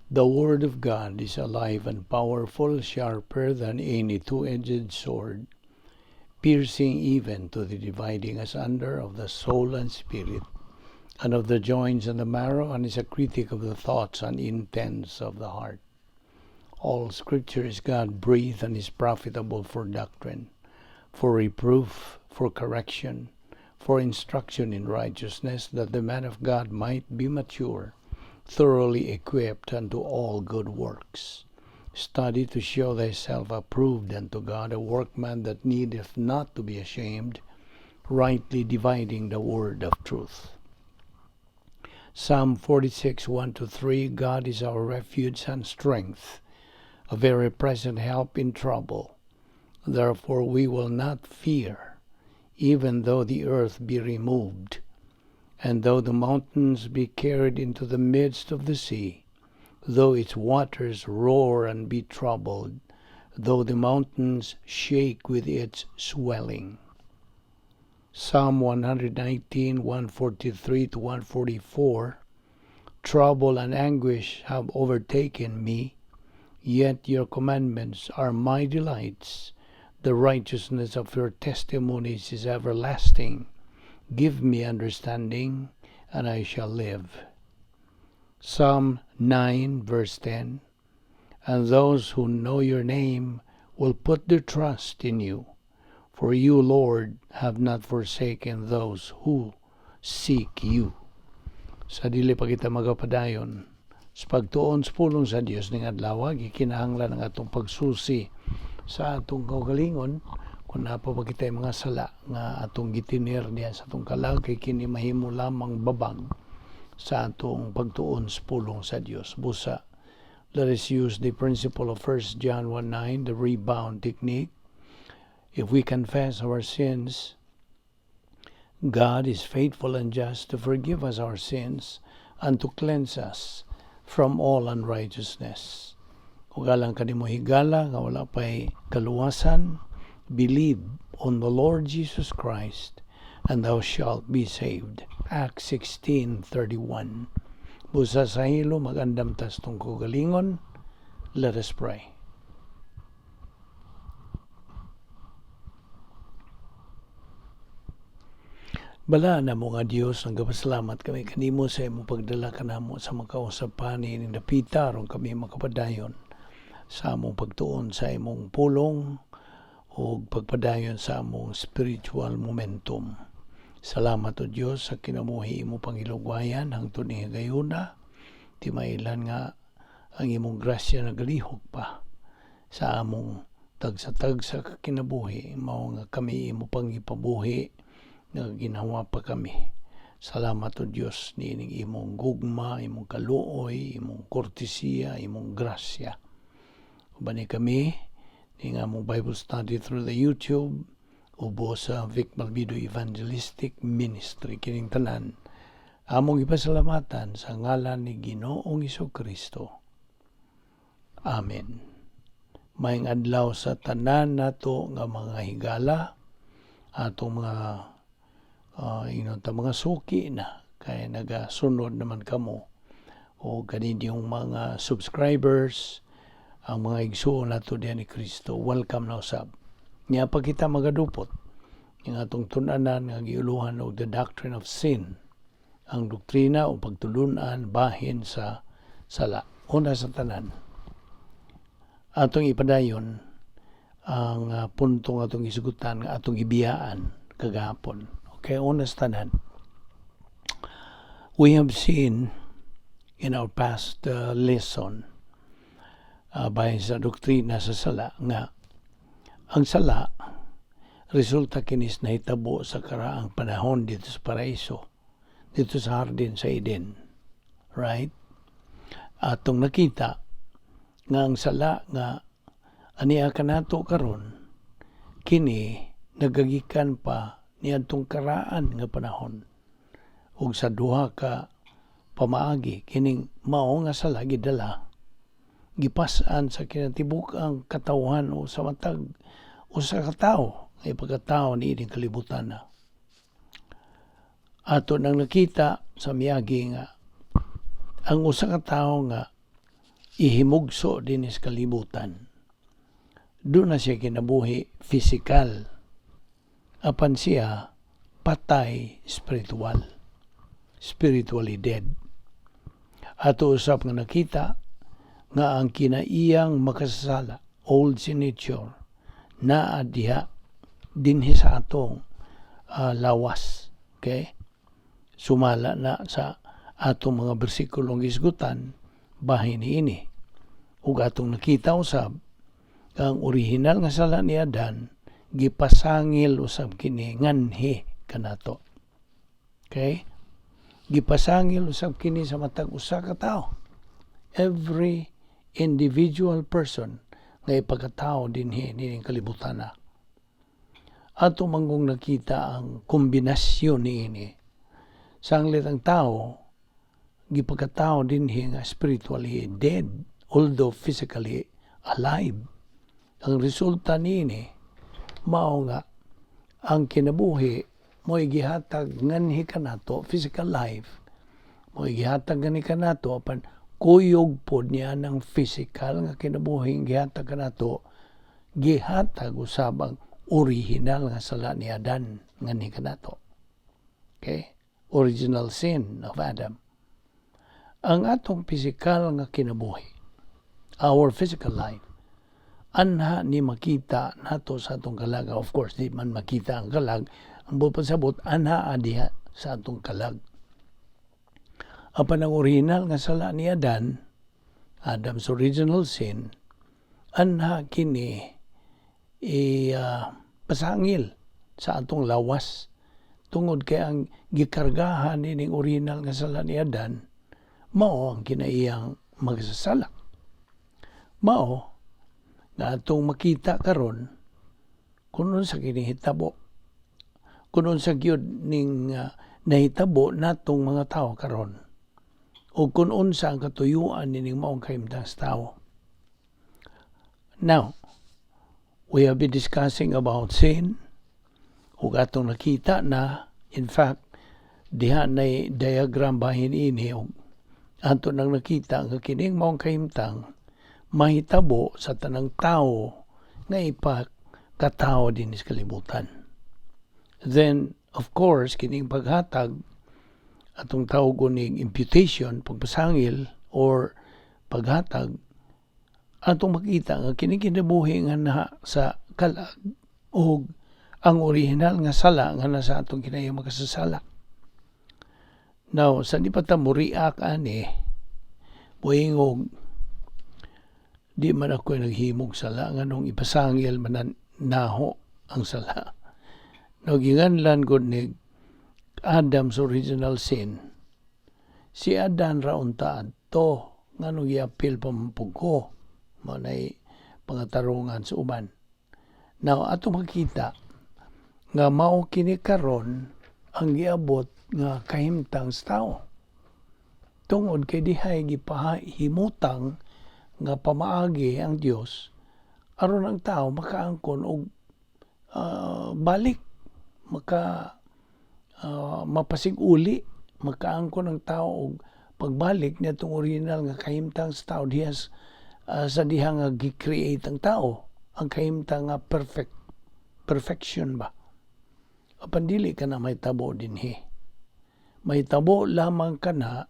The Word of God is alive and powerful, sharper than any two-edged sword, piercing even to the dividing asunder of the soul and spirit, and of the joints and the marrow, and is a critic of the thoughts and intents of the heart. All Scripture is God-breathed and is profitable for doctrine, for reproof, for correction, for instruction in righteousness, that the man of God might be mature, thoroughly equipped unto all good works. Study to show thyself approved unto God, a workman that needeth not to be ashamed, rightly dividing the word of truth. Psalm 46, 1-3, God is our refuge and strength, a very present help in trouble. Therefore we will not fear, even though the earth be removed, and though the mountains be carried into the midst of the sea, though its waters roar and be troubled, though the mountains shake with its swelling. Psalm 119, 143 to 144, Trouble and anguish have overtaken me, yet your commandments are my delights. The righteousness of your testimonies is everlasting. Give me understanding, and I shall live. Psalm 9, verse 10, And those who know your name will put their trust in you, for you, Lord, have not forsaken those who seek you. Sa dili pa kita magapadayon sa pagtuon sa pulong sa Dios ning adlaw, gikinahanglan ang atong pagsusi sa atong kaugalingon kung naa pa ba kitay mga sala nga atong gitiner diha sa atong kalag, kay kini mahimo lamang babag sa atong pagtuon sa pulong sa Dios. Busa, let us use the principle of 1 John 1:9, the rebound technique. If we confess our sins, God is faithful and just to forgive us our sins and to cleanse us from all unrighteousness. Kung alang kanimo higala nga wala pa'y kaluwasan, believe on the Lord Jesus Christ and thou shalt be saved. Acts 16:31. Busa sa hilo, magandam tas atong kaugalingon. Let us pray. Balaan namo nga Dios, nagapasalamat kami kanimo sa imong pagdala kanamo sa makausap pa ni ining dapita aron kami makapadayon sa among pagtuon sa imong pulong ug pagpadayon sa among spiritual momentum. Salamat o Dios sa kinabuhi imo pangilugwayan hangtod ni higayuna. Timailan nga ang imong grasya nagalihok pa sa among tagsa-tagsa kinabuhi, mao nga kami imo pangipabuhi nga ginawa pa kami. Salamat o Dios niining imong gugma, imong kaluoy, imong kortesiya, imong grasya. Uban ni kami ning among Bible study through the YouTube ubo sa Vic Balbido Evangelistic Ministry. Kining tanan among ipasalamatan sa ngalan ni Ginoong Hesus-Kristo. Amen. Maayong adlaw sa tanan nato nga mga higala, atong mga ingon ta mga suki na kay nagasunod naman kamo o kaninyong mga subscribers, ang mga igsuon nato diha ni Kristo, welcome na usab. Nya pa kita magadupot ning atong tun-anan nga giuluhan og the doctrine of sin, ang doktrina o pagtulun-an bahin sa sala. Una sa tanan, atong ipadayon ang puntong atong isugutan nga atong gibiyaan kagahapon. Okay, una sa tanan, we have seen in our past lesson bahin sa doktrina sa sala nga ang sala resulta kinis nahitabo sa karaang panahon dito sa paraiso, dito sa hardin sa Eden. Right? Atong nakita nga ang sala nga ania kanato karon kini nagagikan pa niadtong karaan nga panahon ug sa duha ka pamaagi kining mao nga sala gidala gipas-an sa kinatibuk-ang katawhan o sa matag usa ka tawo nga ipagkatawo niining kalibutan na. Ato nang nakita sa miagi nga ang usa ka tawo nga Ihimugso dinhi sa kalibutan, duna siya kinabuhi physical, apan siya patay spiritual, spiritually dead. Ato usab nga nakita nga ang kinaiyang makasasala, old sin nature, naa diha dinhi sa atong lawas, okay? Sumala na sa atong mga bersikulong gisgutan bahin niini. Ug atong nakita usab ang original nga sala ni Adan, gipasangil usab kini nganhi kanato, okay? Gipasangil usab kini sa matag usa ka tawo, every individual person nga ipakatao dinhi nining kalibutan na. Ato manggong nakita ang kombinasyon niini. Sanglit ang tao gipagkatao dinhi nga spiritually dead although physically alive. Ang resulta niini mao nga ang kinabuhi mo'y gihatag nganhi kanato, physical life mo'y gihatag nganhi kanato, apan kuyog pod niya ng physical nga kinabuhi gihatag kanato, gihatag usab ang original nga sala ni Adan nganhi kanato, okay? Original sin of Adam. Ang atong physical nga kinabuhi, our physical life, anha ni makita nato sa atong kalag. Of course, di man makita ang kalag. Ang buot pasabot, anha diha sa atong kalag. Apan ang original nga sala ni Adan, Adam's original sin, anha kini i pasangil sa atong lawas tungod kay ang gikargahan nining original nga sala ni Adan mao ang kinaiyang magsasala. Mao nga atong makita karon kung unsa kini hitabo, kung unsa gyud ning nahitabo natong mga tawo karon o kung unsa ang katuyuan nining maong kahimtang sa tawo. Now, we have been discussing about sin ug atong nakita na, in fact, diha nay diagram bahin ini ug ato nang nakita nga kining maong kahimtang mahitabo sa tanang tawo nga ipakatao dinhi sa kalibutan. Then, of course, kining paghatag atong tawgon ning imputation, pagpasangil or paghatag, atong makita nga kini kinabuhi nga na sa kalag ug ang original nga sala nga nasa atong kinahiyang makasasala. Now, sa di pa ta mo-react ani, moingog, "Di man ako naghimog sala, nganong ipasangil man naho ang sala?" Now, ginganlan gud ni Adam's original sin. Si Adan ra unta adto, nganong giapil pa man pud ko? Mao nay pangatarungan sa uban. Now, ato makita nga mao kini karon ang giabot nga kahimtang sa tao. Tungod kay dihay gipahimutang nga pamaagi ang Dios aron ang tao makaangkon og balik, maka mapasig-uli, makaangkon ang tao og pagbalik niadtong original nga kahimtang sa tao diha sa diha nga gi-create ang tao, ang kahimtang nga perfect, perfection ba. Apan dili kana mahitabo dinhi. Mahitabo lamang kana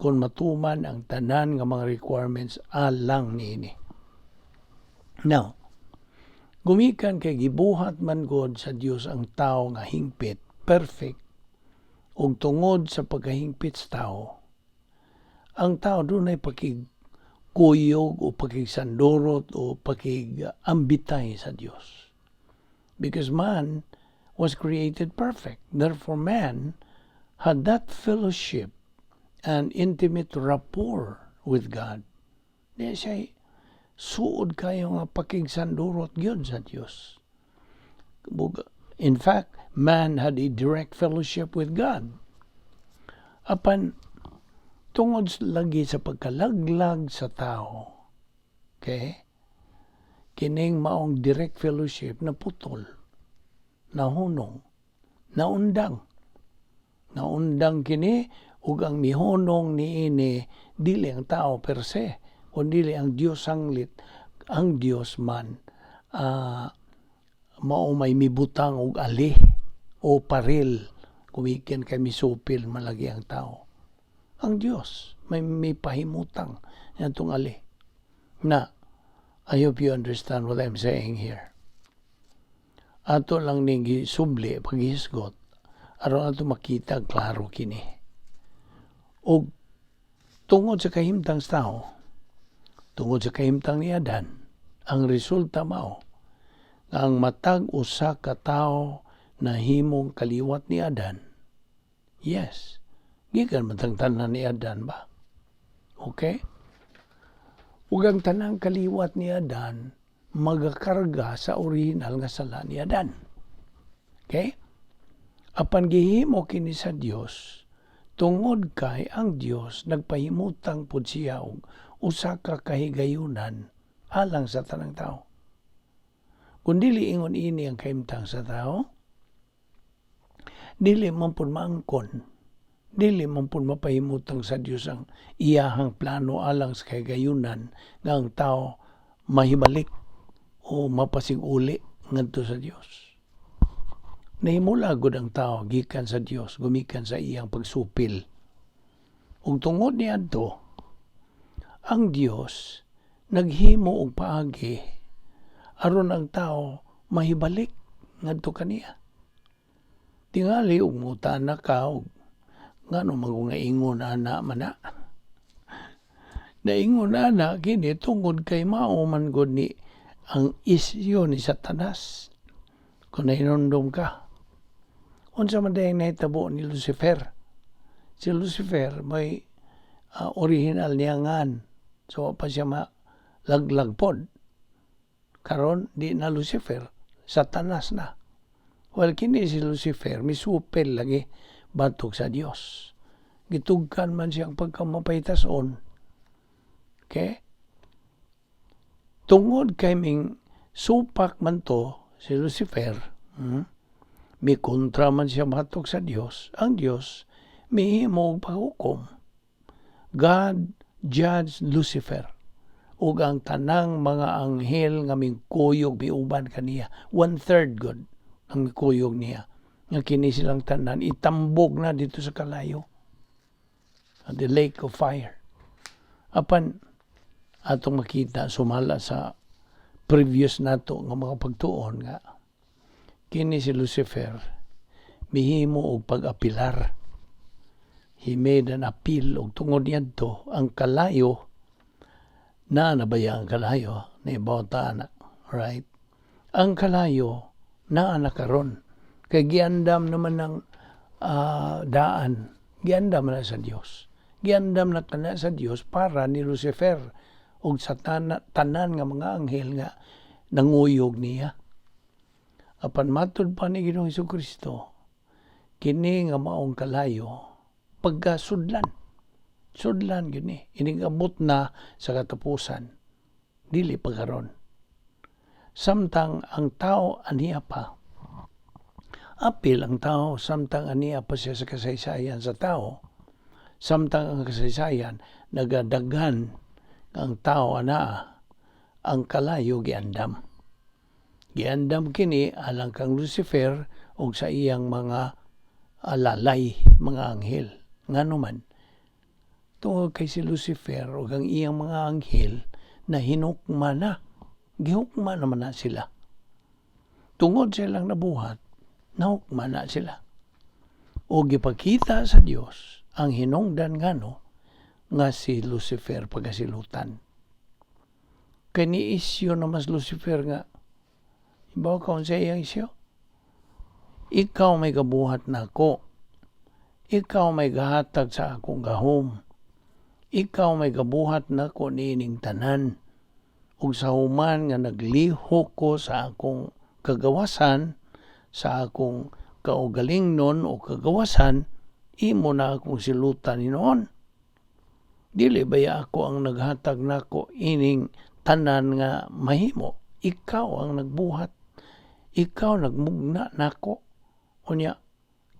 kung matuman ang tanan nga mga requirements alang niini. Now, gumikan kay gibuhat man god sa Dios ang tao nga hingpit, perfect, ug tungod sa pagkahingpit sa tao, ang tao dunay pakigkuyog o pakigsandurot o pakigambitay sa Dios. Because man was created perfect. Therefore, man had that fellowship and intimate rapport with God. Di siya suod kayo nga pakigsandurot gyud sa Dios. In fact, man had a direct fellowship with God. Apan tungod lagi sa pagkalaglag sa tao, okay, kining maong direct fellowship na putol, nahunong, naundang. Naundang kini ug ang mihunong niini dili ang tao per se, Kung dili ang Dios sanglit, ang Dios man mao may mibutang og ali o paril kumikin kay misupil malagi ang tao. Ang Dios may pahimutang atong ali. Na, I hope you understand what I'm saying here. Ato lang ning gisubli paghisgot aron ato makita klaro kini. Og tungod sa kahimtang sa tao, tungod sa kahimtang ni Adan, ang resulta mao nga ang matag usa ka tawo nahimong kaliwat ni Adan. Yes, gikan man tang tanan ni Adan ba? Okay? Ug ang tanang kaliwat ni Adan magakarga sa original nga sala ni Adan. Okay? Apan gihimo kini sa Dios tungod kay ang Dios nagpahimutang pud siya og usa ka kahigayunan alang sa tanang tao. Kung dili ingon ini ang kahimtang sa tao, dili man pud maangkon, dili man pud mapahimutang sa Dios ang iyahang plano alang sa kahigayunan nga ang tao mahibalik o mapasiguli ngadto sa Dios. Nahimula gud ang tao gikan sa Dios, gumikan sa iyang pagsupil. Ug tungod niadto, ang Dios naghimo og paagi aron ang tao mahibalik ngadto kaniya. Tingali og mutana ka og ngano man nga ingon ana man na. Naingon ana kini tungod kay mao man gud ni ang isyu ni Satanas. Kung nahinumdom ka, unsa man dayang nahitabo ni Lucifer? Si Lucifer may original niya ngan. So pa siya malaglag pod. Karon di na Lucifer, Satanas na. Well, kini si Lucifer misupil lagi batok sa Dios. Gitugkan man siyang pagkamapaytason. Okay? Tungod kay ming supak man to si Lucifer, mi kontra man siya batok sa Dios, ang Dios mihimo og paghukom. God judged Lucifer ug ang tanang mga anghel nga mingkuyog miuban kaniya, one third gud ang mikuyog niya, nga kini silang tanan itambog na dito sa kalayo, the lake of fire. Apan atong makita sumala sa previous nato nga mga pagtuon nga kini si Lucifer mihimo og pag-apilar. He made an appeal, og tungod niadto ang kalayo na nabaya ang kalayo ni bota na, right? Ang kalayo naa na karon kay giandam naman ng daan, giandam na sa Dios, giandam na kana sa Dios para ni Lucifer ug sa tanan nga mga anghel nga nanguyog niya. Apan matud pa ni Ginoong Kristo, kini nga maong kalayo pagkasudlan, sudlan gyud ni inig-abot na sa katapusan, dili pa karon. Samtang ang tao aniya pa, apil ang tao samtang aniya pa siya sa kasaysayan sa tao, samtang ang kasaysayan nagadaghan ang tao anaa, ang kalayo giandam. Giandam kini alang kang Lucifer ug sa iyang mga alalay, mga anghel. Ngano man? Tungod kay si Lucifer ug ang iyang mga anghel na hinukma na, gihukma naman na sila. Tungod sa ilang nabuhat, nahukma na sila. O gipakita sa Dios ang hinungdan ngano nga si Lucifer pagasilutan. Kay ni isyu na mas Lucifer nga, ibaw ka sa iyang isyu. Ikaw may gabuhat nako. Ikaw may gahatag sa akong gahom. Ikaw may gabuhat nako niining tanan. Ug sa human nga naglihok ko sa akong kagawasan, sa akong kaugalingnon o kagawasan, imo na akong silutan hinuon. Dili baya ako ang naghatag nako ining tanan nga mahimo? Ikaw ang nagbuhat. Ikaw nagmugna nako. Unya,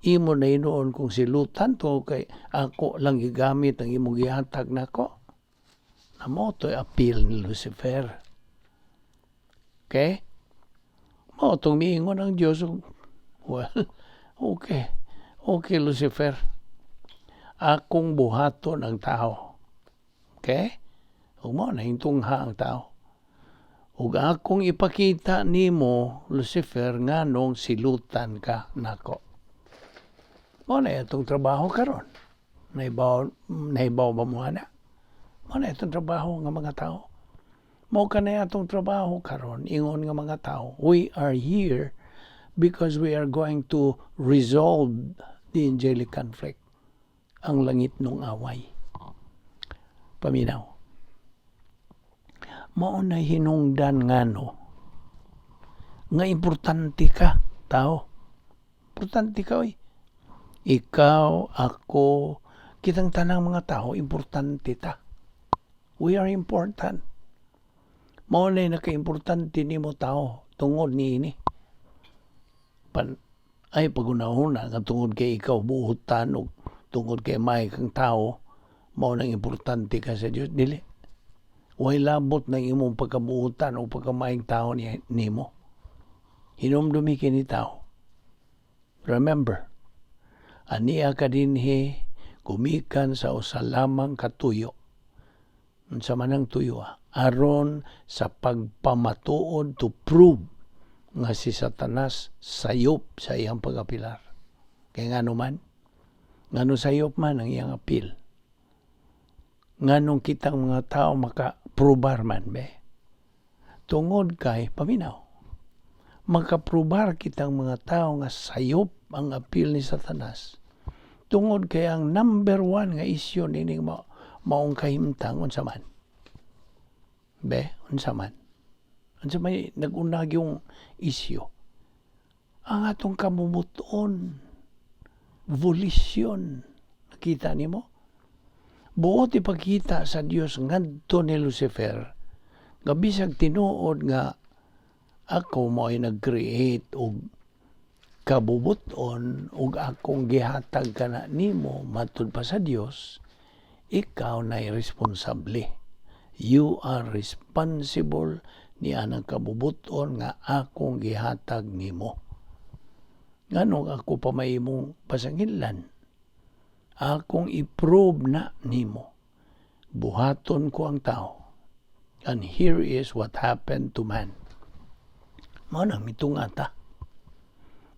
imo na hinuon kong silutan tungod kay ako lang gigamit ang imong gihatag nako. Na mao to'y appeal ni Lucifer. Okay? Mao tong miingon ang Diyos, "Well, okay. Okay, Lucifer. Akong buhaton ang tao." Okay? Ug mao na tungha ang tao. "Ug akong ipakita nimo, Lucifer, nganong silutan ka nako." Mao na atong trabaho karon. Nahibaw ba mo ana? Mao na atong trabaho nga mga tao. Mao kanay atong trabaho karon ingon nga mga tao. We are here because we are going to resolve the angelic conflict. Ang langitnong away. Paminaw. Mao na hinungdan ngano nga importante ka, tao. Importante ka, oy. Ikaw, ako, kitang tanang mga tao, importante ta. We are important. Mao na naka-importante nimo, tao, tungod niini. Pan, ay pagunahuna nga tungod kay ikaw buotan o tungod kay may kang tao, mao nang importante ka sa Dios. Dili. Way labot ng imong pagkabuotan o pagkamaayong tao ni nimo. Hinumdumi kini, tao. Remember, ania ka dinhi gumikan sa usa lamang ka tuyo. Unsa man ang tuyo, ah? Aron sa pagpamatuod, to prove nga si Satanas sayop sa iyang pag-apilar. Kaya ngano man? Ngano sayop man ang iyang apil? Nganong kitang mga tao makaprobar man be? Tungod kay, paminaw, makaprobar kitang mga tao nga sayop ang apil ni Satanas. Tungod kay ang number one nga isyu nining maong kahimtang, unsa man? Be, unsa man? Unsa may nag-unag yung isyu? Ang atong kabubuton, volition. Nakita nimo? Buot ipakita sa Dios ngadto ni Lucifer nga bisag tinuod nga ako mo ay nag-create og kabubuton ug akong gihatag kana nimo matud pa sa Dios, ikaw na responsable. You are responsible ni anang kabubuton nga akong gihatag nimo. Nganong ako pa may imong pasanginlan? Akong i-prove na nimo. Buhaton ko ang tao. And here is what happened to man. Mao nang mitunga ta.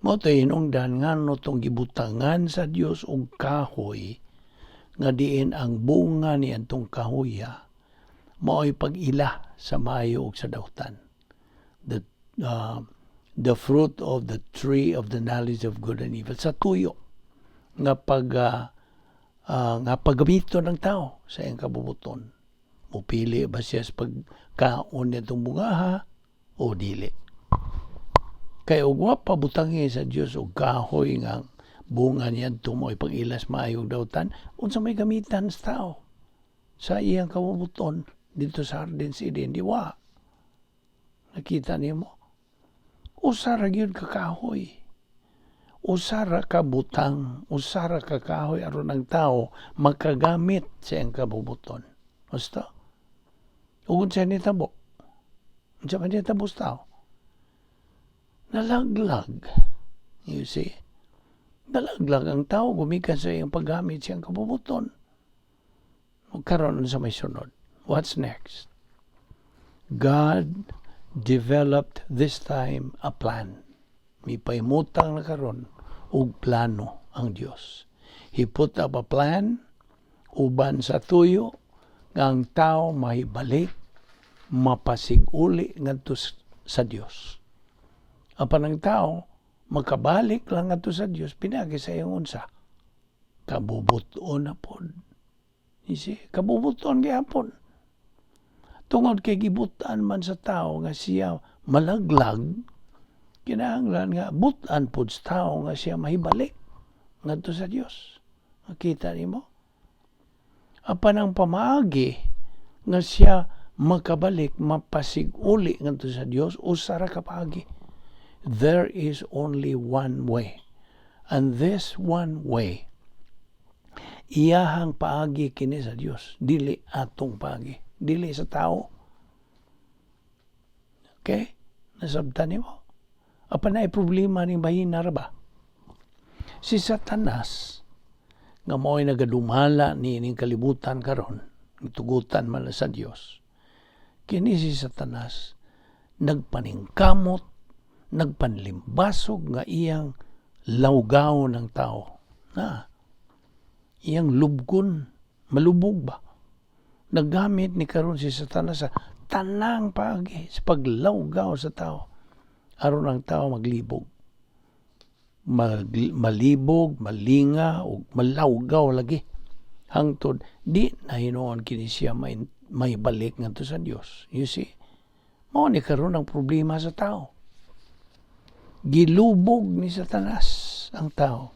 Mao to hinungdan ngano tong gibutangan sa Dios og kahoy nga diin ang bunga ni adtong kahoya mao'y pag-ila sa maayo ug sa dautan. The fruit of the tree of the knowledge of good and evil sa tuyo nga pag nga paggamito ng tao sa iyang kabubuton. Mupili ba siya sa pagkaon nitong bungaha o dili? Kay og wa pa butangi sa Dios og kahoy nga bunga niya mo'y pag-ilas maayo ug dautan, unsa may gamitan sa tao sa iyang kabubuton dito sa Garden Eden? Di wa. Nakita nimo? Usa ra gyud ka kahoy. Usa ra ka butang, usa ra ka kahoy aron ang tao makagamit sa iyang kabubuton. Basta. Ug unsa nitabo? Unsa man nitabo sa tao? Nalaglag. You see? Nalaglag ang tao gumikan sa iyang paggamit siyang kabubuton. Ug karon, unsa may sunod? What's next? God developed this time a plan. Mipahimutang na karon og plano ang Dios. He put up a plan uban sa tuyo nga ang tao mahibalik, mapasig-uli ngadto sa Dios. Apan ang tao makabalik lang ngadto sa Dios pinagi sa iyang unsa? Kabubuton na pod. You see, kabubuton gihapon. Tungod kay gibutan man sa tao nga siya malaglag, kinahanglan nga butan pod sa tao nga siya mahibalik ngadto sa Dios. Makita nimo? Apan ang pamaagi nga siya makabalik, mapasig-uli ngadto sa Dios, usa ra ka paagi. There is only one way. And this one way, iyahang paagi kini sa Dios, dili atong paagi. Dili sa tao. Okay? Nasabtan nimo? Apan naay problema ning bahina ra ba? Si Satanas nga mao'y nagadumala niining kalibutan karon, gitugutan man na sa Dios. Kini si Satanas nagpaningkamot, nagpanlimbasog nga iyang lawgaw ng tao. Na, iyang lubgon, malubog ba? Naggamit ni karon si Satanas sa tanang paagi sa paglawgaw sa tao aron ang tao maglibog. Malibog, malinga, o malawgaw lagi. Hangtod, di na hinuon kini siya may balik ngadto sa Dios. You see? Mao ni karon ang problema sa tao. Gilubog ni Satanas ang tao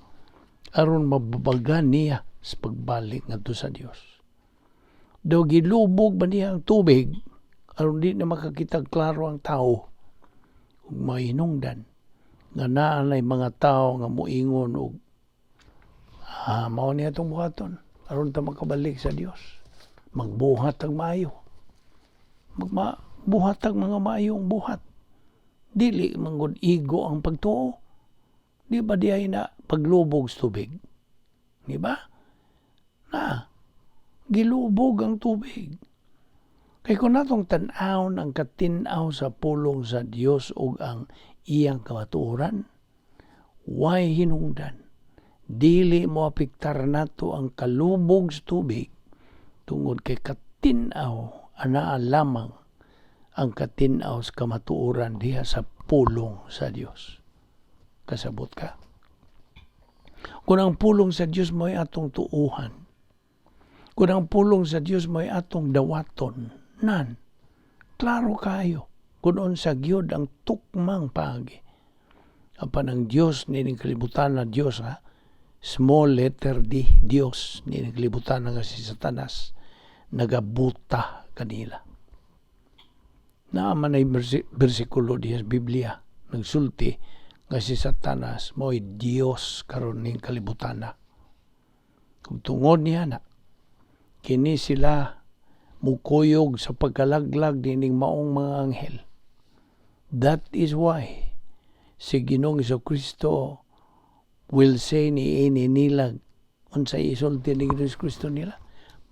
aron mababagan niya sa pagbalik ngadto sa Dios. Daw gilubog ba niya ang tubig aron di na makakita klaro ang tao ug mahinungdan nga naa nay mga tao nga moingon og mao niya itong buhaton aron ta makabalik sa Dios. Magbuhat ang maayo. Magbuhat ang mga maayong buhat. Dili manggod igo ang pagtuo. Di ba diay na paglubog sa tubig? Di ba? Na, gilubog ang tubig. Kay kung natong tan-awon ang katin-aw sa pulong sa Dios ug ang iyang kamatuoran, way hinungdan? Dili mo apektar nato ang kalubog sa tubig tungod kay katin-aw anaa lamang ang katin-aw sa kamatuoran diha sa pulong sa Dios. Kasabot ka? Kung ang pulong sa Dios mo'y atong tuuhan, kung ang pulong sa Dios mo'y atong dawaton, nan, klaro kayo kung unsa gyud ang tukmang paagi. Apan ang Dios nining kalibutan na Dios ha, small letter D, Dios nining kalibutan nga si Satanas, nagabuta kanila. Naa man ay bersikulo diha sa Biblia nagsulti nga si Satanas mo'y Dios karon ning kalibutan na. Kung tungod niya na, kini sila mukuyog sa pagkalaglag nining maong mga anghel. That is why si Ginoong Kristo will say ni ini nila. Unsay isulti ni Ginoong Kristo nila?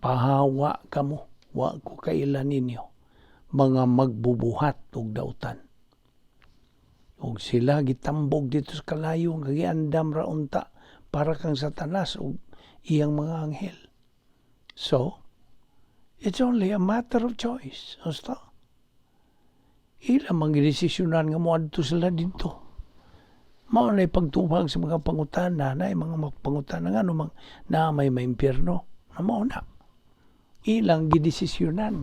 "Pahawa kamo, wa ko kaila ninyo, mga magbubuhat og dautan." Og sila gitambog dito sa kalayo nga giandam ra unta para kang Satanas ug iyang mga anghel. So, it's only a matter of choice. Basta. Ila mang gidesisyonan nga moadto sila didto. Mao na pagtubag sa mga pangutana na mga pangutana nga mang na may impyerno na mao na. Ilang gidesisyonan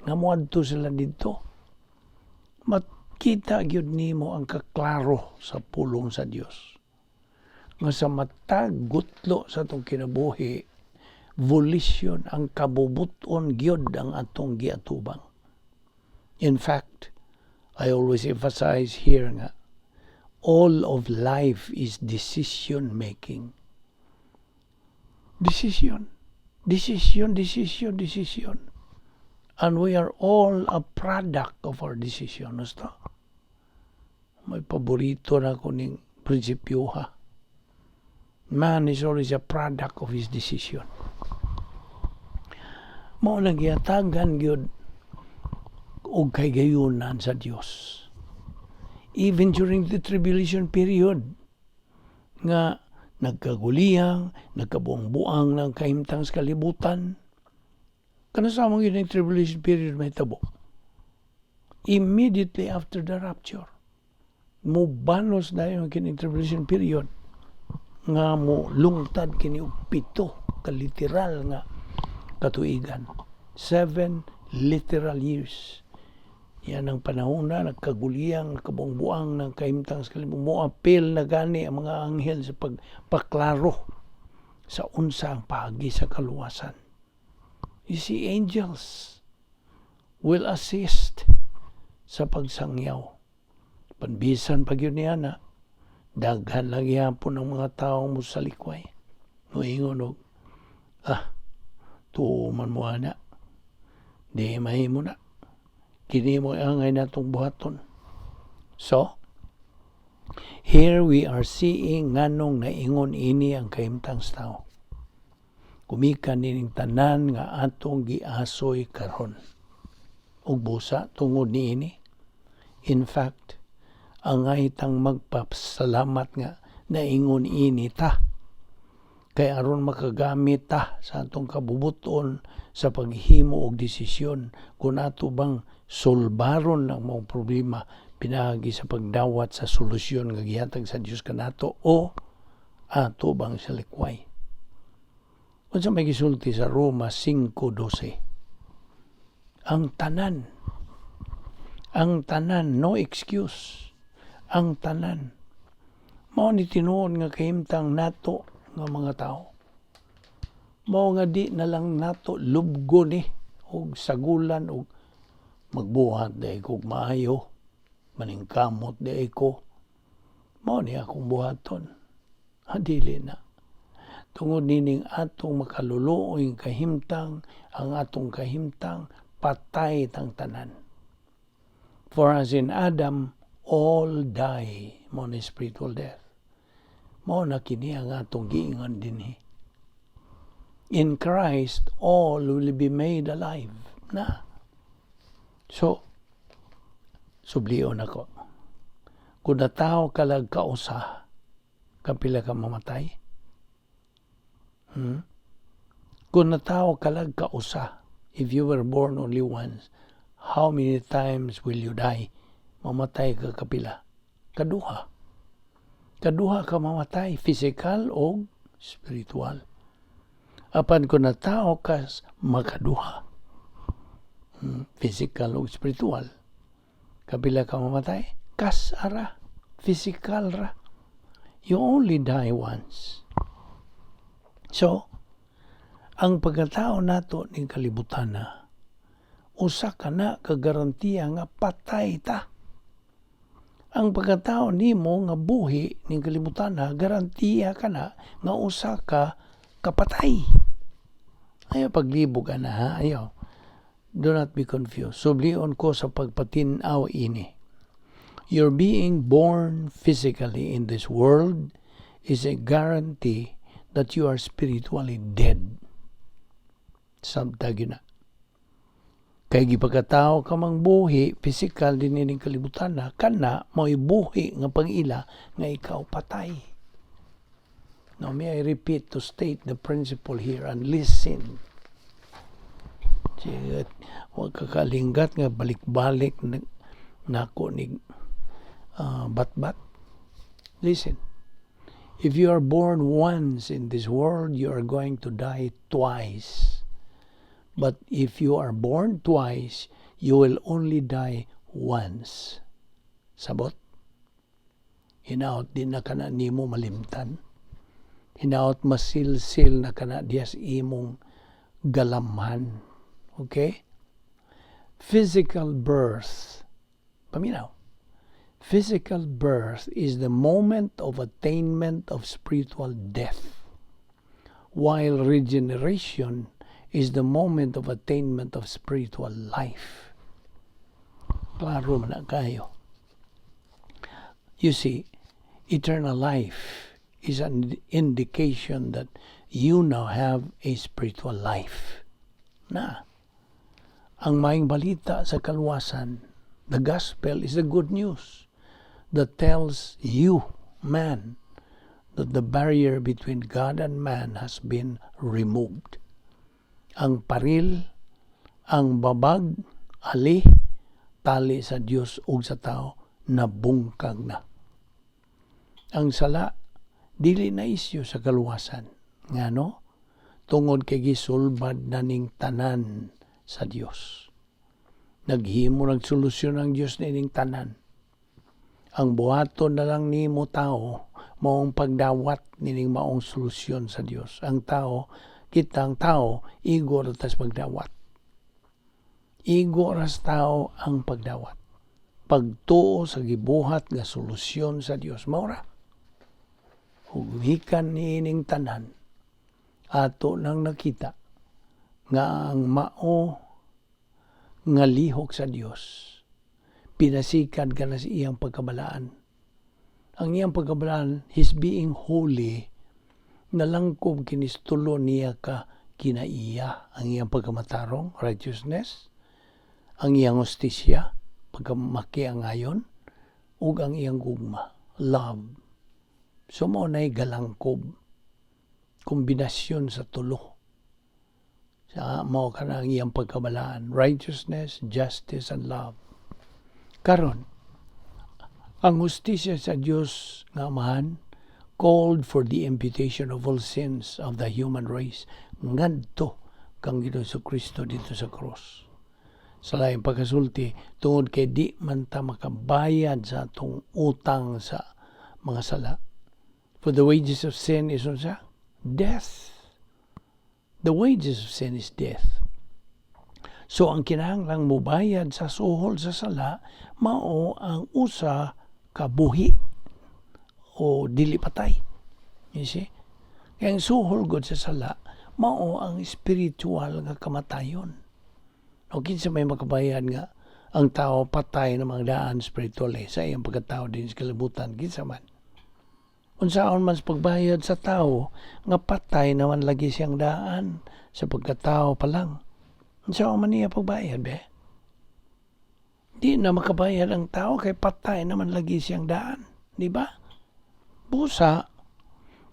nga moadto sila didto. Makita gyud nimo ang kaklaro sa pulong sa Dios. Nga sa matag gutlo sa atong kinabuhi, volition, ang kabubuton gyud ang atong giatubang. In fact, I always emphasize here nga all of life is decision making. Decision. Decision, decision, decision. And we are all a product of our decision. Basta. May paborito na ko ning prinsipyo ha. Man is always a product of his decision. Mao nang gihatagan gyud og kahigayunan sa Dios. Even during the tribulation period nga nagkaguliyang, nagkabuang-buang ng kahimtang sa kalibutan. Kanus-a man gyud ang tribulation period mahitabo? Immediately after the rapture. Mubanos dayon kining tribulation period nga mo lungtad kini og 7 ka literal nga katuigan. 7 literal years. Yan ang panahon na nagkaguliyang, nagkabuang-buang ng kahimtang sa kalibutan. Moapil na gani ang mga anghel sa pagpaklaro sa unsa ang paagi sa kaluwasan. You see, angels will assist sa pagsangyaw. Panbisan pag yun niya na, daghan lang gihapon ang mga taong mosalikway. Moingon og, "Ah, tuo man mo ana. Di mahimo na. Kini mo angay natong buhaton. So, here we are seeing nganong naingon ini ang kahimtang sa tao. Gumikan nining tanan nga atong giasoy karon. Ug busa tungod niini. In fact, angay tang magpasalamat nga naingon ini ta. Kay aron makagamit ta sa atong kabubuton sa paghimo og desisyon kung ato bang solbaron ang mga problema pinaagi sa pagdawat sa solusyon nga gihatag sa Dios kanato o ato bang salikway. Unsa may gisulti sa Roma 5:12? Ang tanan, no excuse. Ang tanan. Mao ni tinuod nga kahimtang nato nga mga tao. Mao nga di na lang nato lubgo ni og sagulan og magbuhat diay kog maayo, maningkamot diay ko. Mao ni akong buhaton. Ha, dili na. Tungod nining atong makaluluoy kahimtang, ang atong kahimtang patay tang tanan. For as in Adam, all die, mao ni spiritual death. Mao na kini ang atong giingon dinhi. In Christ, all will be made alive. Na. So, sublion ako. Kung natawo ka lag kausa, kapila ka mamatay? Kung natawo ka lag kausa, if you were born only once, how many times will you die? Mamatay ka kapila? Kaduha. Kaduha ka mamatay, physical o spiritual. Apan kung natawo ka makaduha, physical o spiritual, kapila ka mamatay? Kas-a ra. Physical ra. You only die once. So, ang pagkatao nato ning kalibutan na, usa ka na kagarantiya nga patay ta. Ang pagkatao nimo nga buhi ning kalibutan na, garantiya ka na nga usa ka kapatay. Ayaw paglibog ana ha, ayaw. Do not be confused. Sublion ko sa pagpatin-aw ini. Your being born physically in this world is a guarantee that you are spiritually dead. Sabta gyud na. Kay gipagkatao ka mang buhi, physical din ining kalibutan na, kana mo'y buhi nga pag-ila nga ikaw patay. Now may I repeat to state the principle here and listen. Sige, huwag ka kalinggat nga balik-balik na, nako ni batbat. Listen. If you are born once in this world, you are going to die twice. But if you are born twice, you will only die once. Sabot? Hinaot di na kana nimo malimtan. Hinaot masilsil na kana diyas imong galamhan. Okay? Physical birth. Paminaw. Physical birth is the moment of attainment of spiritual death, while regeneration is the moment of attainment of spiritual life. Klaro man na kayo. You see, eternal life is an indication that you now have a spiritual life. Na, ang maayong balita sa kaluwasan, the gospel is the good news that tells you, man, that the barrier between God and man has been removed. Ang paril, ang babag, ali, tali sa Dios ug sa tao, nabungkag na. Ang sala, dili na isyu sa kaluwasan. Ngano? Tungod kay gisulbad na ning tanan sa Dios. Naghimo nagsolusyon ang Dios nining tanan. Ang buhaton na lang nimo, tao, maong pagdawat nining maong solusyon sa Dios. Ang tao, kitang tao, igo ra tas pagdawat. Igo ras tao ang pagdawat. Pagtuo sa gibuhat nga solusyon sa Dios. Mao ra. Ug gikan niining tanan, ato nang nakita nga ang mao Nga lihok sa Dios. Pinasikan ka na sa iyang pagkabalaan. Ang iyang pagkabalaan, His being holy, nalangkob kinis tulo niya ka kinaiya: ang iyang pagkamatarong, righteousness, ang iyang hustisya, pagkamakiangayon, ug ang iyang gugma, love. So mao na'y galangkob, kombinasyon sa tulo. Sa mao kana ang iyang pagkabalaan, righteousness, justice, and love. Karon, ang hustisya sa Dios nga Amahan called for the imputation of all sins of the human race ngadto kang Ginoong Kristo didto sa cross. Sa laing pagkasulti, tungod kay di man ta makabayad sa atong utang sa mga sala. For the wages of sin is unsa? Death. The wages of sin is death. So ang kinahanglang mubayad sa suhol sa sala mao ang usa ka buhi o dili patay. You see? Kaya ang suhol gud sa sala mao ang spiritual nga kamatayon. O kinsa may makabayad nga ang tao patay na mga daan spiritually sa iyang pagkatao din sa kalibutan, kinsa man? Unsaon man sa pagbayad sa tao nga patay naman lagi siyang daan sa pagkatao pa lang? Unsaon man niya pagbayad be? Di na makabayad ang tao kay patay naman lagi siyang daan, di ba? Busa,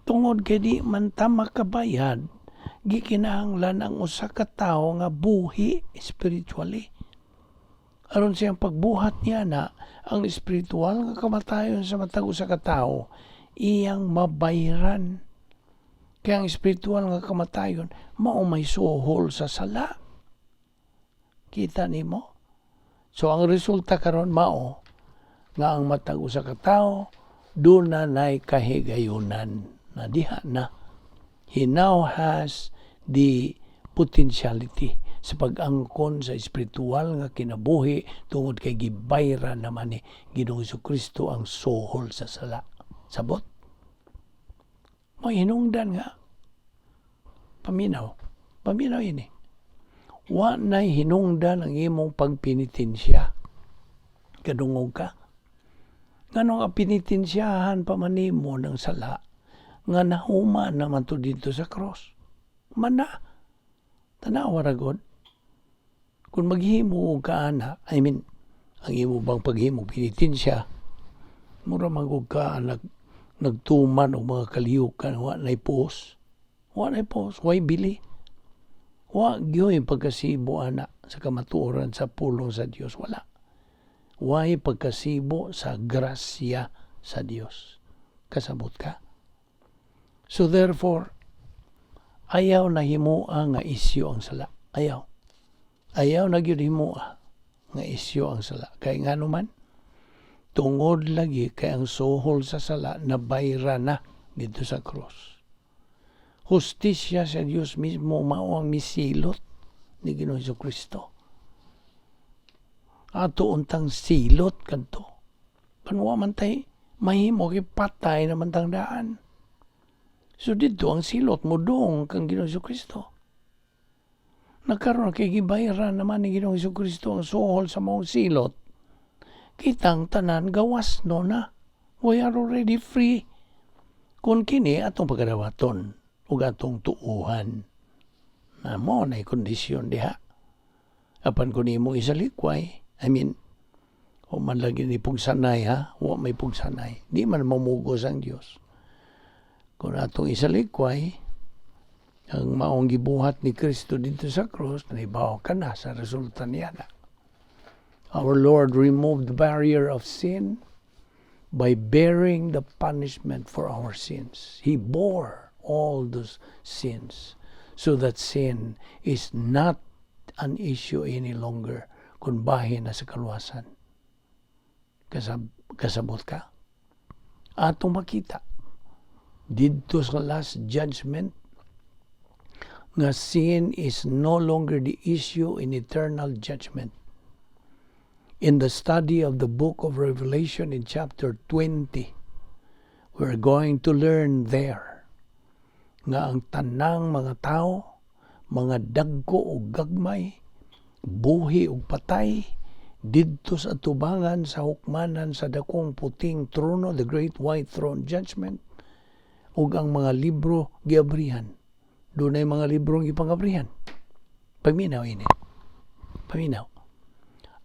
tungod kay di man ta makabayad, gikinahanglan ang usa ka tawo nga buhi spiritually. Aron siyang pagbuhat niya na ang espiritual nga kamatayon sa matag usa ka tawo iyang mabayran. Kaya ang espiritual nga kamatayon mao may suhol sa sala. Kita nimo? So ang resulta karon mao nga ang matag usa ka tawo duna nay kahigayunan na diha na. He now has the potentiality sa pag-angkon sa espiritual nga kinabuhi tungod kay gibayran naman ni Ginoong Kristo ang suhol sa sala. Sabot? May hinungdan nga paminaw. Paminaw ini. Wa na'y hinungdan ang imong pagpenitensya. Kadungog ka. Nganong ang penitensyahan pa man nimo ng sala nga nahuman naman to didto sa cross? Mana. Tanawa ra gud. Kung maghimo ka ana, I mean, ang imo bang paghimo penitensya, mura man gud ka nagtuman og mga kaliyukan, wa na'y puos. Wa na'y puos, way bili. Wa gyoy pagkasibo ana sa kamatuoran sa pulong sa Dios, wala. Way pagkasibo sa grasya sa Dios. Kasabot ka? So therefore, ayaw na himoa nga isyu ang sala. Ayaw. Ayaw na gyud himoa nga isyu ang sala. Kay ngano man, tungod lagi kay ang suhol sa sala nabayra na didto sa cross. Hustisya sa Dios mismo mao ang misilot ni Ginoong Kristo. Ato untang silot kadto. Panwa man tay mahimo kay patay naman tang daan. So didto ang silot mo dong kang Ginoong Kristo. Nagkaroon kay gibayran naman ni Ginoong Kristo ang suhol sa maong silot. Kitang tanan gawas no na. We are already free. Kung kini atong pagkadawaton ug atong tuuhan na mo na kondisyon diha. Apan kung imong isalikway, I mean, o man lagi ni pugsanay ha, wa may pugsanay. Di man mamugos ang Dios. Kung atong isalikway, ang maong gibuhat ni Kristo didto sa cross, naibaw ka na sa resulta niya na. Our Lord removed the barrier of sin by bearing the punishment for our sins. He bore all those sins so that sin is not an issue any longer kung bahin na sa kaluwasan. Kasabot ka? Atong makita didto sa last judgment nga sin is no longer the issue in eternal judgment. In the study of the book of Revelation in chapter 20, we're going to learn there nga ang tanang mga tao, mga dagko o gagmay, Buhi ug patay didto sa atubangan sa hukmanan sa dakong puting trono, the Great White Throne Judgment, ug ang mga libro giabrihan. Dunay mga librong gipangabrihan. Paminaw ini. Paminaw.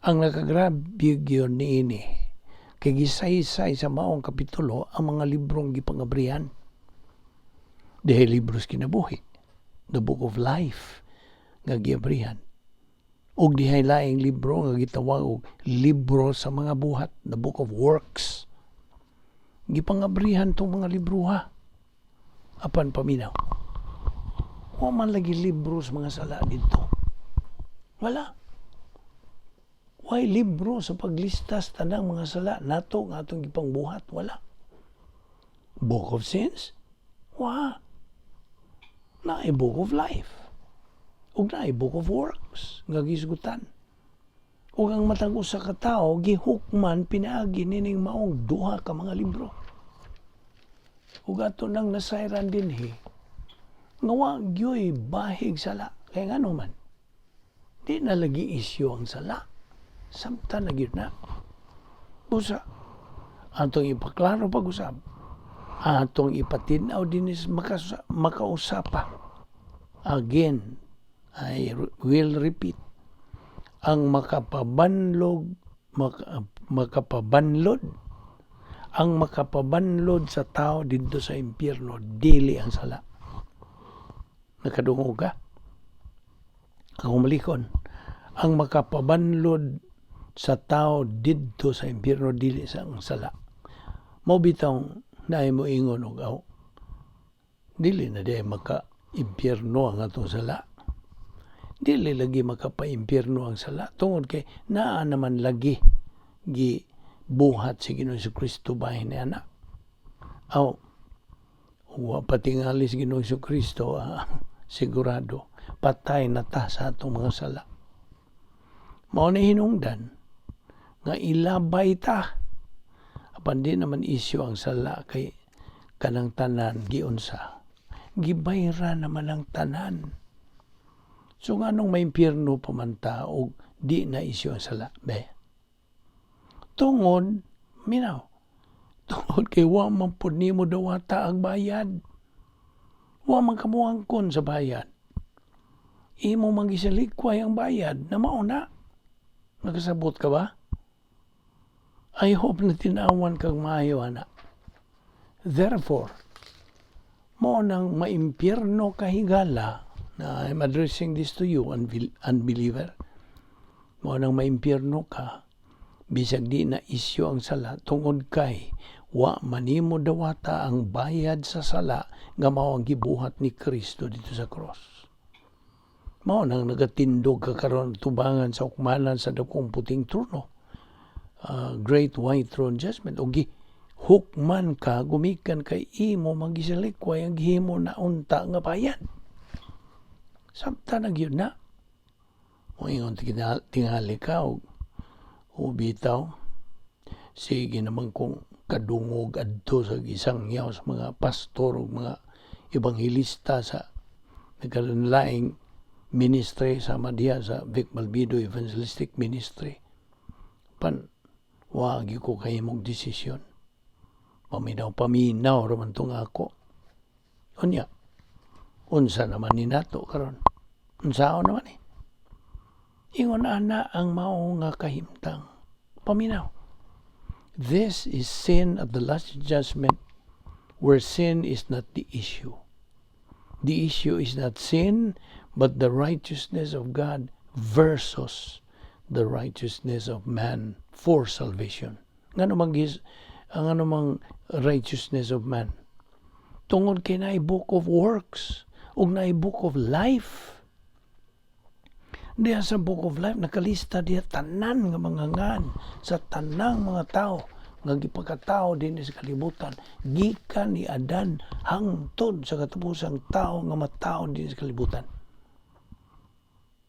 Ang nakagrabe gyud niini kay gisaysay sa maong kapitulo ang mga librong gipangabrihan. Dihay libros kinabuhi, the Book of Life nga giabrihan. Ug dihay laing libro nga gitawag og libro sa mga buhat, the Book of Works. Gipangabrihan tong mga libro ha. Apan paminaw. Wa man lagi libro sa mga sala didto. Wala. Way libro sa paglistas tanang mga sala nato nga atong gipangbuhat, wala. Book of Sins? Wa. Naay Book of Life. Ug naay Book of Works nga gisgutan. Ug ang matag usa ka tawo gihukman pinaagi nining maong duha ka mga libro. Ug ato nang nasayran dinhi nga wa gyoy bahig sala. Kay ngano man? Di na lagi isyu ang sala. Samtang na gyud na. Busa, atong ipaklaro pag-usab, atong ipatin-aw dinhi sa makausapa. Again, I will repeat, ang makapabanlog, makapabanlod, ang makapabanlod sa tao didto sa impyerno, dili ang sala. Nakadungog ka? Ako malikon. Ang makapabanlod sa tao didto sa impyerno, dili sa ang sala. Mao bitaw naay mo ingon og aw dili na di maka impyerno ang atong sala. Dili lagi makapa-impyerno ang sala tungod kay naa naman lagi gi buhat si Ginoong Kristo bahin niana. Aw, wa pa tingali si Ginoong Kristo, sigurado patay na ta sa atong mga sala. Mao ni hinungdan nga ilabay ta. Apan di naman isyu ang sala kay kanang tanan giunsa. Gibayra naman ang tanan. So nganong may impyerno pa man ta og di na isyu ang sala, be? Tungod, minaw, tungod kay wa man pud nimo dawata ang bayad. Wa man ka moangkon sa bayad. Imo man gisalikway ang bayad na mao na. Nakasabot ka ba? I hope na tinawan kang maayo ana. Therefore, mao nang maimpyerno ka higala, na I'm addressing this to you, unbeliever. Mao nang maimpyerno ka, bisag di na isyu ang sala, tungod kay wa manimo dawata ang bayad sa sala nga mao ang gibuhat ni Kristo didto sa cross. Mao nang nagatindog ka karon tubangan sa hukmanan sa dakong puting trono. Great White Throne Judgment, o hukman ka gumikan kay imo magisalikway ang gihimo na unta nga bayad. Samtang na gyud na. Moingon tingali ka og o bitaw, sige naman kung kadungog adto sa gisangyaw sa mga pastor ug mga ebanghelista sa nagkalainlaing ministry sama diha sa Vic Malvido Evangelistic Ministry. Pan wa gyud ko kahimog desisyon. Paminaw paminaw ra man tong ako. Unya, unsa naman ni nato karon? Unsaon naman eh? Ingon ana ang mao nga kahimtang. Paminaw. This is sin at the Last Judgment, where sin is not the issue. The issue is not sin, but the righteousness of God versus the righteousness of man for salvation. Ngano mang ang ano mang righteousness of man? Tungod kay naay Book of Works ug naay Book of Life. Diha sa Book of Life nakalista diha tanan nga mga ngan sa tanang mga tao nga gipakatao dinhi sa kalibutan gikan ni Adan hangtod sa katapusang tao nga matao dinhi sa kalibutan.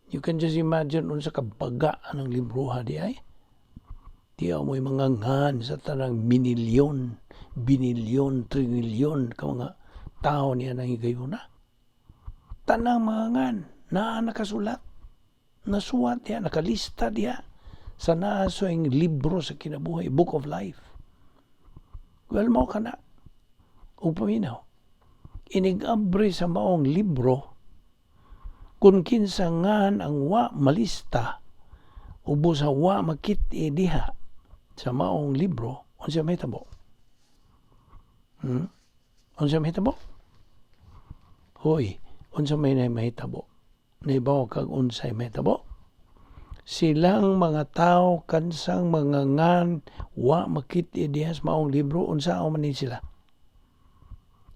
You can just imagine unsa ka baga anang libroha di ay. Diya mo'y mga ngan sa tanang minilyon, binilyon, trinilyon ka mga tao niya nang higayuna. Tanang mga ngan naa nakasulat. Nasuwat diha, nakalista diha sa naasoy libro sa kinabuhi, Book of Life. Well, mao kana. Ug paminaw. Inig-abri sa maong libro, kung kinsa ngan ang wa malista, ubos sa wa makit-i diha sa maong libro, unsa mahitabo? Hmm? Unsa mahitabo? Hoy, unsa may mahitabo? Nahibaw kag unsay mahitabo? Silang mga tao kansang mga ngan wa makit-i diha sa maong libro, unsa man ni sila?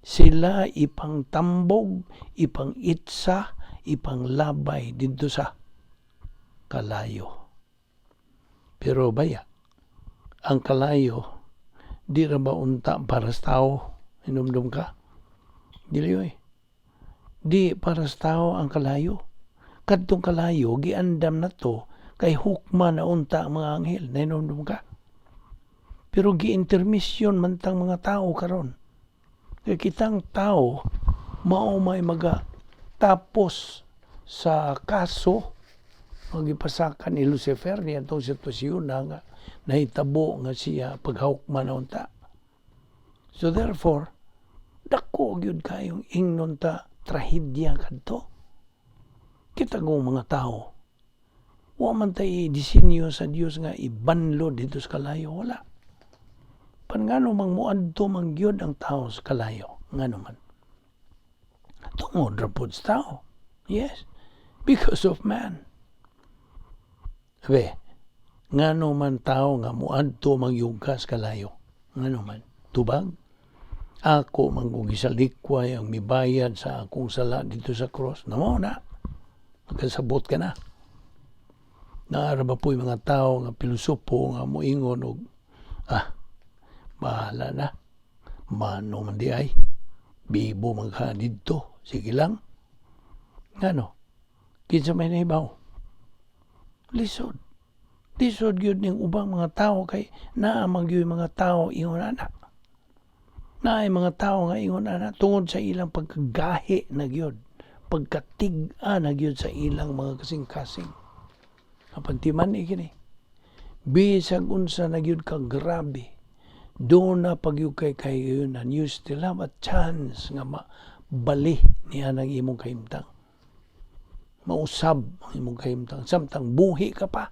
Sila ipangtambog, ipang-itsa, ipanglabay didto sa kalayo. Pero baya, ang kalayo, di ra ba unta para sa tao? Hinumdum ka? Dili oy. Di para sa tao ang kalayo. Kadtong kalayo, giandam na to, kay hukma na unta ang mga anghel. Nahinumdum ka? Pero gi-intermission man tang mga tao karon. Kay kitang tao, mao may maga tapos sa kaso magipasakan ni Lucifer ni atong sitwasyon na nga nahitabo nga siya paghawkman na unta. So therefore, dako gyud kayong ingnon ta trahedya kadto. Kita kong mga tao, wa man tay disenyo sa Dios nga ibanlo dito sa kalayo, wala. Pan ngano mang muadto man gyud ang tao sa kalayo, ngano man? Tungod ra pod sa tao. Yes, because of man. Be, ngano man tao nga muadto mangyugka sa kalayo? Ngano man? Tubag? Ako man kung gisalikway ang mibayad sa akong sala dito sa cross. Namo na. Magkasabot ka na. Naara ba po'y mga tao nga pilosopo nga moingon og bahala na. Mano man di ay. Bibo man ka didto. Sige lang. Ngano? Kinsa may nahibaw? Lisod. Lisod gyud ning ubang mga tao kay naa man gyud mga tao ingon ana. Naay mga tao nga ingon ana tungod sa ilang pagkagahi na gyud, pagkatig-a na gyud sa ilang mga kasing-kasing. Apan timan kini. Bisag unsa na gyud ka grabe, do na pagyud kay kahigayunan, you still have a chance nga mabali niya ng imong kahimtang. Mausab ang imong kahimtang. Samtang buhi ka pa.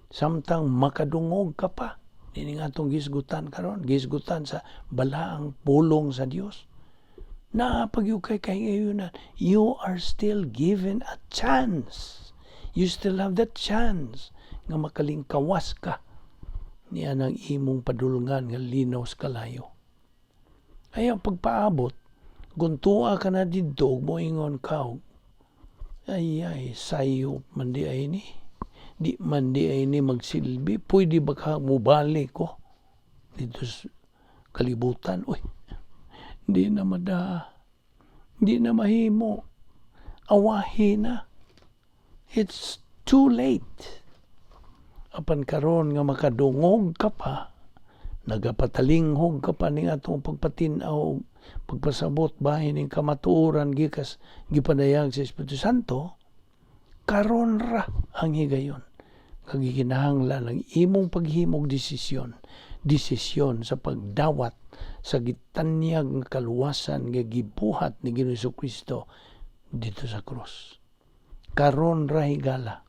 Samtang makadungog ka pa. Ini nga atong gisgutan karon, gisgutan sa balaang pulong sa Dios. Na pagyud kay kahigayunan, you are still given a chance. You still have that chance nga makalingkawas ka niya ng imong padulungan nga linaw sa kalayo. Ayaw pagpaabot, kung tuwa ka na didto, moingon ka, "Ay ay, sayop man di ay ni. Di man di ay ni magsilbi. Pwede ba ka mubalik ko dito sa kalibutan?" Uy, di na mada. Di na mahimo. Awahi na. It's too late. Apan karon nga makadungog ka pa, nagapatalinghog ka pa ning atong pagpatin-aw, pagpasabot bahin ning kamatuoran gikas gipadayag sa Espiritu Santo, karon ra ang higayon. Kagikinahanglan ang imong paghimog desisyon, desisyon sa pagdawat sa gitanyag nga kaluwasan nga gibuhat ni Ginoong Kristo dito sa krus. Karon ra higala.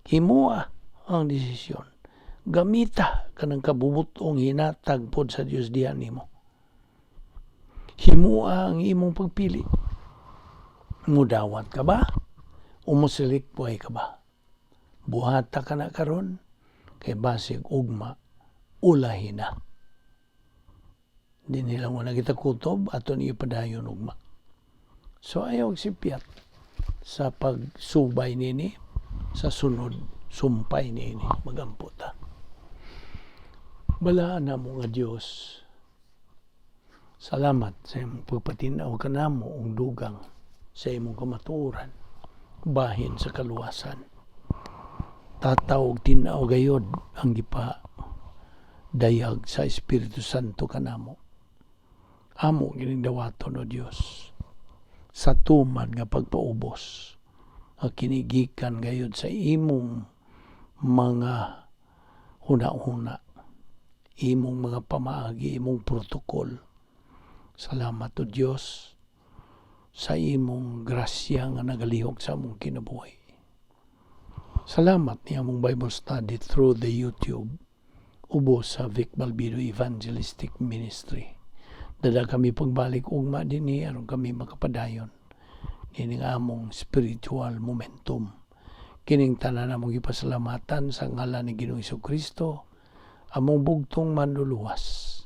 Himoa ang desisyon. Gamita kanang kabubutong hinatag pod sa Dios diha nimo. Himoa ang imong pagpili. Mudawat ka ba? O musilikway ka ba? Buhata ka na karon kay basig ugma ulahi na. Di nila mo na kita kutob aton ipadayon ugma. So ayaw sipyat sa pagsubay nini sa sunod sumpay nini, magampo ta. Balaan na mo nga Dios. Salamat sa imong pagpatinaw kanamo og dugang sa imong kamatuoran bahin sa kaluwasan. Tataw og tin-aw gayod ang gipa dayag sa Espiritu Santo kanamo. Amo gining dawaton, o Dios, sa tuman nga pagpaubos. Nga kini gikan gayud sa imong mga huna-huna, imong mga pamaagi, imong protocol. Salamat o Dios sa imong grasya nga nagalihok sa among kinabuhi. Salamat ni among Bible study through the YouTube ubos sa Vic Balbido Evangelistic Ministry. Dada kami pagbalik ugma dinhi aron kami makapadayon nining among spiritual momentum. Kining tanan among gipasalamatan sa ngalan ni Ginoong Kristo, among bugtong Manluluwas.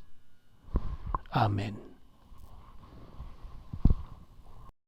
Amen.